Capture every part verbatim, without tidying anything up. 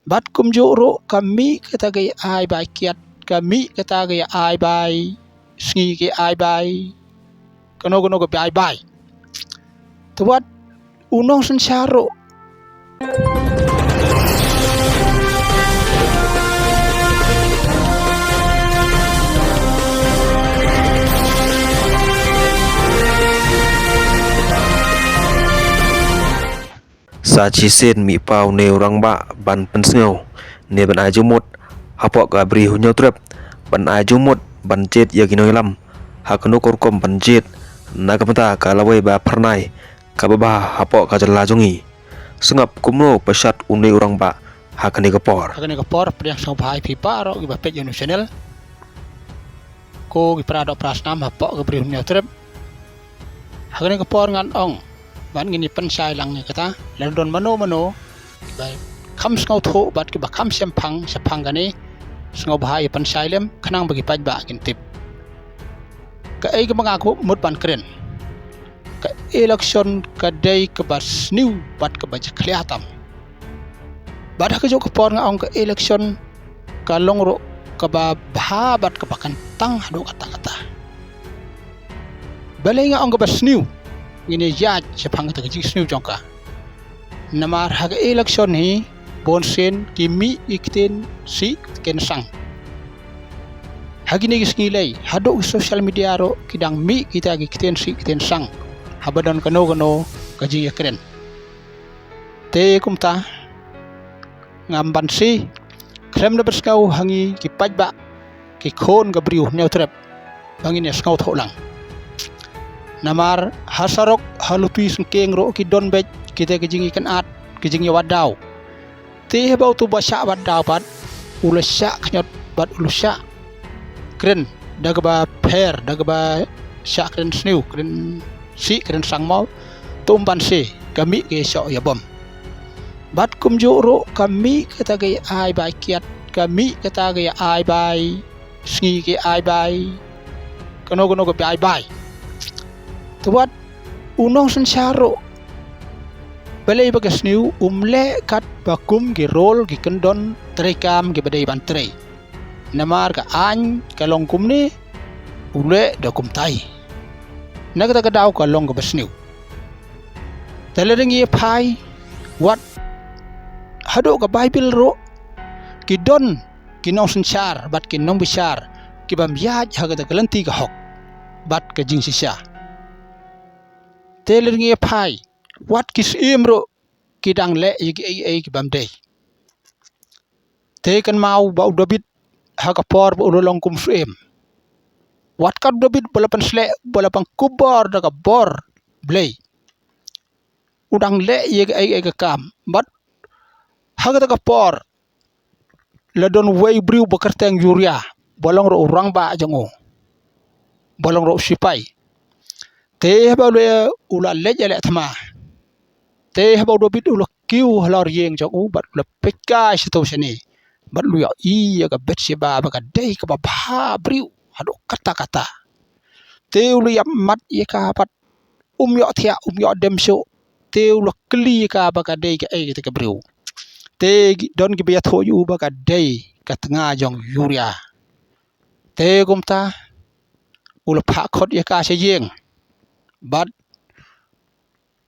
Bad kumjuh ruh ka mih kata ka ïa ai bai kiad, ka mih kata ka ïa ai bai sngi, ka ïa ai bai kano kano ka bai bai. Te wat u nongsynshar ruh. Sa shisien mih pat une u rangbah ban pynsngew ne ban ai jingmut hapoh ka Bri u Hynñiewtrep, ban ai jingmut ban jied ïa ki nongïalam ha kano ka rukom ban jied, na ka bynta ka lawei ba phyrnai kaba bha hapoh ka jylla jong ngi. Sngap kumno ba shat une u rangbah ha kane ka por. Ha kane ka por pdiang sngewbha ïa phi baroh kiba peit ïa une u channel, ko ki para doh para snam hapoh ka Bri u Hynñiewtrep. Ha kane ka por ngan ong bad ngin ïa pynshai lang ïa kata, lada don mano mano ba kham sngewthuh bad kiba kham shemphang shaphang kane, sngewbha ïa pynshai lem khnang ba ki paidbah kin tip. Kaei kaba nga kwah mut ban kren, ka election ka dei kaba sniew bad kaba jakhlia tam. Bad ha kajuh ka por nga ong ka election ka long ruh kaba bha bad kaba kyntang haduh katta katta. Balei nga ong kaba sniew? Ngin ïa ïaid shaphang kata ka jingsniew jong ka. Namar ha ka election hi, bunsien ki mih ki ktien sih ktien sang. Ha kine ki sngi lei haduh ki social media ruh ki dang mih kita ki ktien sih ktien sang haba don kano kano ka jingïakren. Te kumta ngam ban sih khlem da ban sngew ha ngi ki paidbah, ki khun ka Bri u Hynñiewtrep, ba ngin ïa sngewthuh lang. Namar ha surok ha Lutui Syngkien ruh ki don beit kita ki jingïakynad, ki jingïawad daw. Te haba uto uba shah wad daw pat u la shah khñiot bad u la shah kren da kaba pher, da kaba shah kren sniew, kren sih kren sang mo, te um ban sih, ka mih ka ïashoh ïabom. Bad kumjuh ruh ka mih kata ka ïa ai bai kiad, ka mih kata ka ïa ai bai sngi, ka ïa ai bai kano kano ka bai bai. Te wat u nongsynshar ruh, balei ba ka sniew, um leh katba kum ki role ki kyndon treikam kiba dei ban trei. Namar ka aiñ ka long kumne, u leh da kumtai. Na kata ka daw ka long kaba sniew. Te lada ngi ïa phai wat haduh ka Baibl ruh, ki don ki nongsynshar bad ki nongbishar kibym ïaid ha kata ka lynti ka hok bad ka jingshisha. Te lada ngi ïa phai wat ki syiem ruh ki dang leh ïa kiei kiei kibym dei. Te kynmaw ba u Dabid ha ka por ba u la long kum u syiem, wat kat u Dabid ba la pynsleh, ba la pynkup bor da ka bor Blei, u dang leh ïa kiei kiei ka kam. Bad ha kata ka por la don uwei u briew ba kyrteng Uria, ba long ruh u rangbah jong u, ba long ruh u sipai. Te haba u la, u la leit ïaleh thma, te haba u Dabid u la kiew halor ïing jong u bad u la peit kai shato shane, bad u la ïohi ïa ka Bathsheba ba ka dei kaba bha briew haduh katta katta. Te u la ïap mat ïa ka bad um ïoh thiah, um ïoh dem shuh. Te u la kylli ïa ka ba ka dei kaei kata ka briew. Te don kiba ïathuh ïa u ba ka dei ka tnga jong u Uria. Te kumta u la phah khot ïa ka sha ïing bad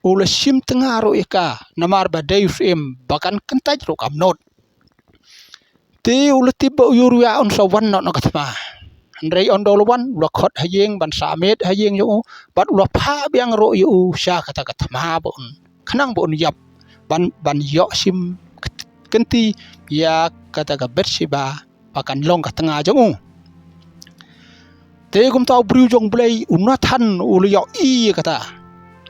u la shim tnga ruh ïa ka, namar ba dei u syiem ba kan kyntait ruh kam nud. Te u la tip ba u Uria un sa wan noh na ka thma. Hynrei ynda u la wan, u la khot ha ïing ban sah miet ha ïing jong u, bad u la phah biang ruh ïa u sha kata ka thma ba un, khnang ba un ïap ban, ban ïoh shim kynti ïa kata ka Bathsheba ba kan long ka tnga jong u. Te kumta u briew jong Blei u Nathan u la ïohi ïa kata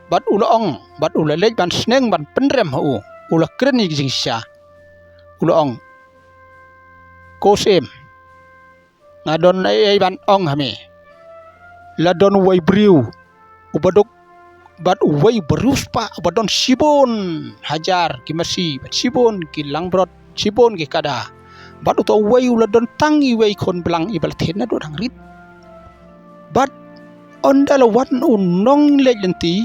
bad u la ong, bad u la leit ban sneng ban pynrem ha u. U la kren ïa ka jingshisha, u la ong, ko syiem, nga don ei ei ban ong ha me. La don uwei u briew uba duk bad uwei u riewspah uba don shibun hajar ki masi bad shibun ki langbrot, shibun ki kada. Bad uta uwei u la don tang iwei khun blang iba la thied naduh dang rit. Bad ynda la wan u nongleit lynti,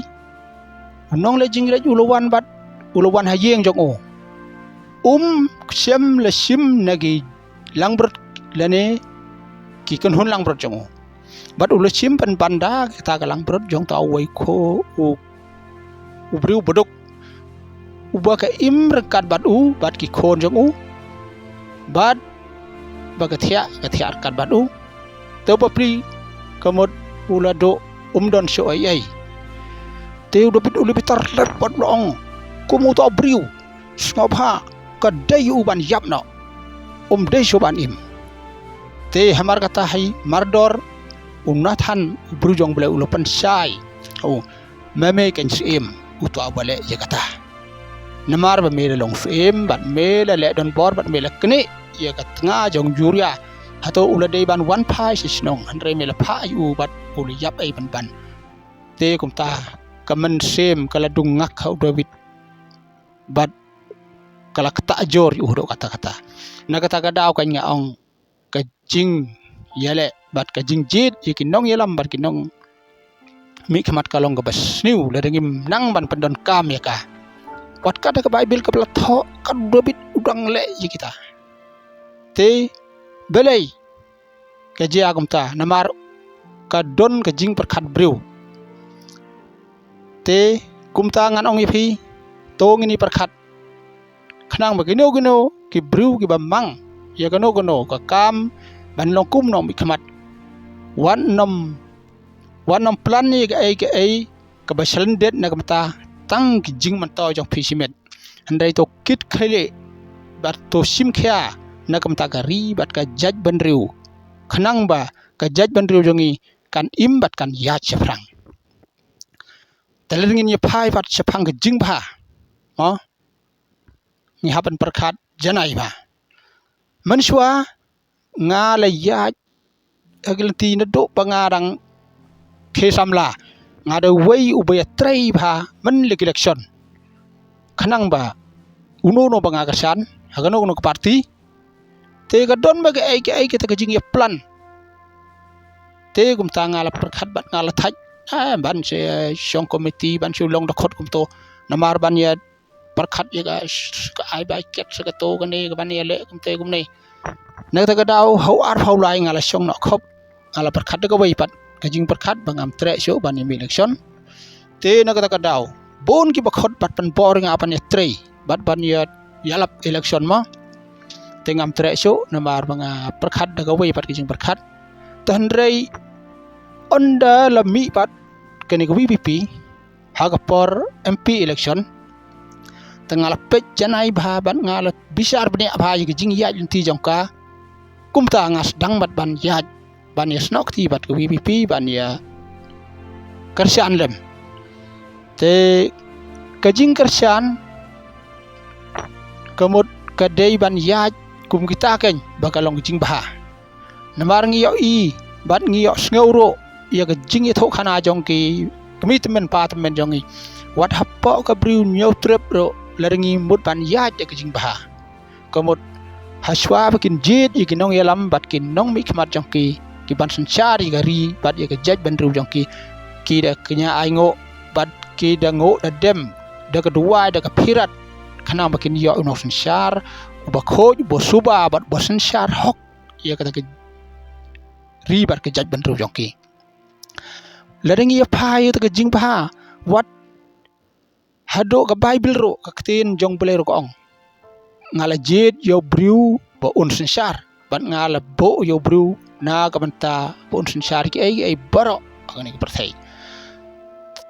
u nongleit jingngeit u la wan bad u la wan ha ïing jong u. um shym la shim na ki langbrot lane ki kynhun langbrot jong u. Bad u la shim pynban da kata ka langbrot jong uta uwei ko u, u briew baduk, uba ka im ryngkat bad u bad ki khun jong u, bad ba ka thiah ka thiah ryngkat bad u. Te u bapli ka mut u la duh, um don shuh ei ei. Te u Dabid u la bitar lep bad u la ong, kum uta u briew, sngewbha ka dei u ban ïap noh, um dei shuh ban im. Te hamar kata hi mardor u Nathan u briew jong U Blei u la pynshai, u, ma me kan syiem uta uba leh ïa kata. Namar ba me la long syiem bad me la leh donbor bad me la knieh ïa ka tnga jong Uria, hato u la dei ban wan phai sha shnong? Hynrei me la phah ïa u bad u la ïap ei pynban. Te kumta ka mynsiem ka la dung ngak ha u Dabid bad ka la ktah jur ïa u haduh katta katta. Na kata ka daw kan nga ong ka jingïaleh bad ka jingjied ïa ki nongïalam bad ki nongmihkhmat ka long kaba sniew lada ngim nang ban pyndonkam ïa ka. Wat kata ka Baibl kaba la thoh, ka Dabid u dang leh ïa kita. Te balei ka jia kumta? Namar ka don ka jingpyrkhat briew. Te kumta ngan ong ïa phi, to ngin ïa pyrkhat khnang ba kino kino ki briew kiba mang ïa kano kano ka kam ban long kum nongmihkhmat, wat nym, wat nym plan ïa kaei kaei kaba shalyndet na ka bynta tang ki jingmyntoi jong phi shimet. Hynrei to kit khlieh bad to shim khia na ka bynta ka ri bad ka jaitbynriew, khnang ba ka jaitbynriew jong ngi kan im bad kan ïaid shaphrang. Te lada ngin ïa phai pat shaphang ka jingbha, mo, ngi hap ban pyrkhat janai bha. Mynshuwa nga la ïaid ha ki lynti naduh ba nga dang khie samla, nga dei uwei uba ïatrei bha mynta ki election, khnang ba uno uno ba nga kyrshan ha kano kano ka party, te ka don ba kaei kaei kata ka jingïaplan. Te kumta nga la pyrkhat bad nga la thait, ah, ban shu shong komiti, ban shu long dkhot kumto, namar ban ïa pyrkhat ïa ka, ka ai bai ket sa kato kane, ka ban ïaleh kumte kumne. Na kata ka daw ha u arphew lai nga la shong noh khop, nga la pyrkhat da kawei pat ka jingpyrkhat ba ngam treh shuh ban ïa mih election. Te na kata ka daw bun kiba khot bad pynbor ïa nga ban ïatrei bad ban ïa, ïalap election mo. Te ngam treh shuh namar ba nga pyrkhat da kawei pat ka jingpyrkhat. Te hynrei ynda la mih pat kane ka V P P ha ka por M P election, te nga la peit janai bha bad nga la bishar bniah bha ïa ka jingïaid lynti jong ka. Kumta nga sdang bad ban ïaid, ban ïa snoh kti bad ka V P P, ban ïa kyrshan lem. Te ka jingkyrshan ka mut ka dei ban ïaid kum kita keiñ ba ka long ka jingbha. Namar ngi ïohi bad ngi ïohsngew ruh ïa ka jingïathuhkhana jong ki kmie tymmen pa tymmen jong ngi. Wat hapoh ka Bri u Hynñiewtrep ruh lada ngi mut ban ïaid ïa ka jingbha, ka mut ha shuwa ba kin jied ïa ki nongïalam bad ki nongmihkhmat jong ki, ki ban synshar ïa ka ri bad ïa ka jaitbynriew jong ki, ki da kñia ainguh bad ki da nguh da dem, da ka duwai, da ka phirat, khnang ba kin ïoh u nongsynshar uba khuid, uba suba bad uba synshar hok ïa kata ka ri bad ka jaitbynriew jong ki. Lada ngi ïa phai ïa kata ka jingbha, wat haduh ka Baibl ruh, ka ktien jong U Blei ruh ka ong, nga la jied ïa u briew ba un synshar bad nga la buh ïa u briew na ka bynta ba un synshar kiei kiei baroh ha kane ka pyrthei.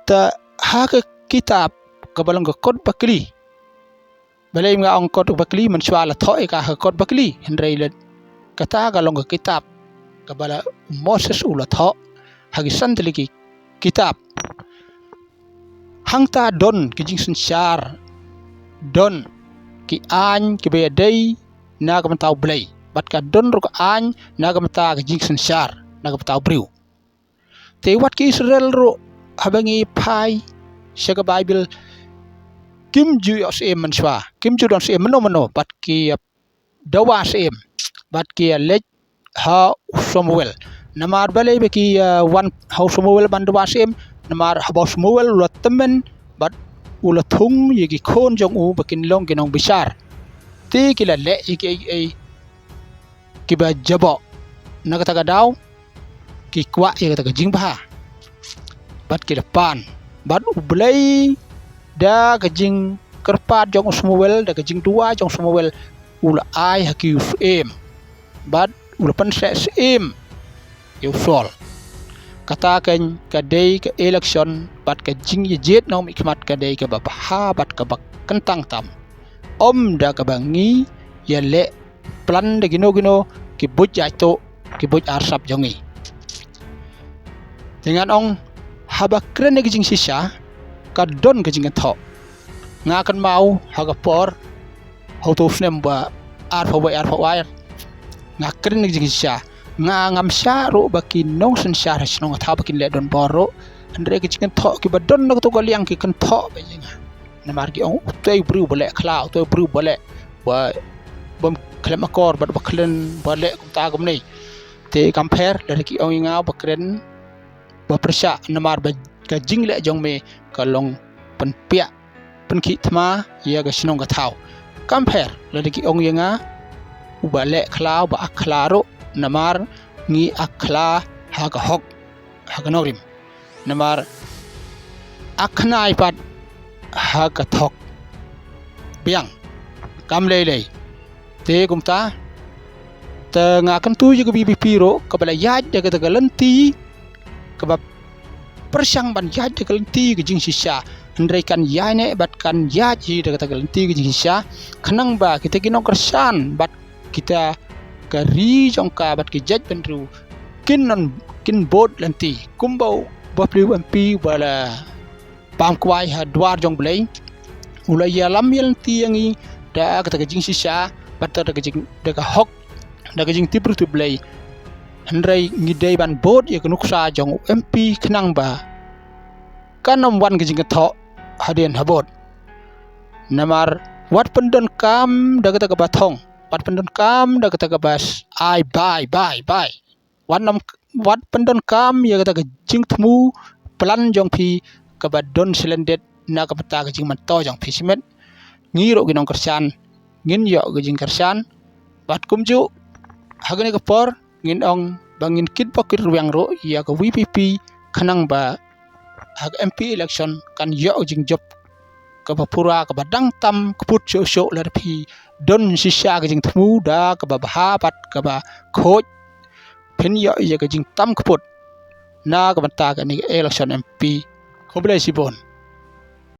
Te ha ka kitab kaba long ka Kot Bakli, balei nga ong Kot Bakli? Mynshuwa la thoh ïa ka ha ka Kot Bakli, hynrei la, kata ka long ka kitab kaba la u Moses u la thoh ha ki san tylli ki kitab. Hangta don ki jingsynshar, don ki aiñ kiba ïadei na ka bynta U Blei, bad ka don ruh ka aiñ na ka bynta ka jingsynshar na ka bynta u briew. Te wat ki Israel ruh, haba ngi phai sha ka Baibl, kim ju ïoh syiem mynshuwa, kim ju don syiem mynno mynno, bad ki ïa dawa syiem, bad ki ïa leit ha u Samuel. Namar balei ba ki ïa wan ha u Samuel ban dawa syiem? Namar haba u Samuel u la tymmen bad u la thung ïa ki khun jong u ba kin long ki nongbishar. Te Ki la leh ïa kiei kiei kiba jaboh. Na kata ka daw ki kwah ïa kata ka jingbha bad ki la pan. Bad U Blei da ka jingkyrpad jong u Samuel, da ka jingduwai jong u Samuel, u la ai ha ki u syiem bad u la pynseh syiem ïa u Saul. Kata ka, ka dei ka election bad ka jingïajied nongmihkhmat ka dei kaba bha bad kaba kyntang tam. Ym da kaba ngi ïaleh plan da kino kino ki buit jaituh, ki buit arsap jong ngi. Te ngan ong, haba kren ïa ka jingshisha ka don ka jingkynthoh. Nga kynmaw ha ka por ha uto u snem ba arphew wei arphew ar, nga kren ïa ka jingshisha. Nga ngam shah ruh ba ki nongsynshar ha shnong ka thaw ba kin leh donbor ruh, hynrei ka jingkynthoh kiba don na kato ka liang ki kynthoh bha ïa nga. Namar ki ong, utei u briew ba leh khla, utei u briew ba leh, ba bym khlem akor bad ba khlem ba leh kumta kumne. Te kam pher lada ki ong ïa nga ba kren ba pyrshah, namar ba ka jingleh jong me ka long pynpiah, pynkhih thma ïa ka shnong ka thaw. Kam pher lada ki ong ïa nga uba leh khla, uba ak khla ruh, namar ngi ak khla ha ka hok, ha ka nongrim. Namar ak khnai pat ha ka thok biang, kam lei lei. Te kumta, te nga kyntu ïa ka VPP ruh kaba la ïaid da kata ka lynti kaba pyrshang ban ïaid da ka lynti ka jingshisha, hynrei kan ïaineh bad kan ïaid hi da kata ka lynti ka jingshisha, khnang ba kita ki nongkyrshan bad kita ka ri jong ka bad ki jaitbynriew kin nang, kin bud lynti. Kumba u Bah Pli u MP ba la bam kwai ha dwar jong U Blei, u la ïalam ïalynti ïa ngi da kata ka jingshisha bad da ka jing, da ka hok, da ka jingtip briew tip Blei. Hynrei ngi dei ban bud ïa ka nuksa jong u MP khnang ba kan ym wan ka jingkynthoh hadien habud. Namar wat pyndonkam da kata kaba thong, wat pyndonkam da kata kaba ai bai bai bai. Wat nam, wat pyndonkam ïa kata ka jingthmu plan jong phi kaba don shlendit na ka bynta ka jingmyntoi jong phi shimet. Ngi ruh ki nongkyrshan ngin ïoh ka jingkyrshan. Bad kumjuh ha kane ka por ngin ong ba ngin kitbok kitrwiang ruh ïa ka VPP khnang ba ha ka MP election kan ïoh ka jingjop kaba pura, kaba dang tam kput shuh shuh. Lada phi don shisha ka jingthmu da kaba bha bad kaba khuid, phin ïoh ïa ka jingtam kput na ka bynta kane ka election MP. Khublei shibun.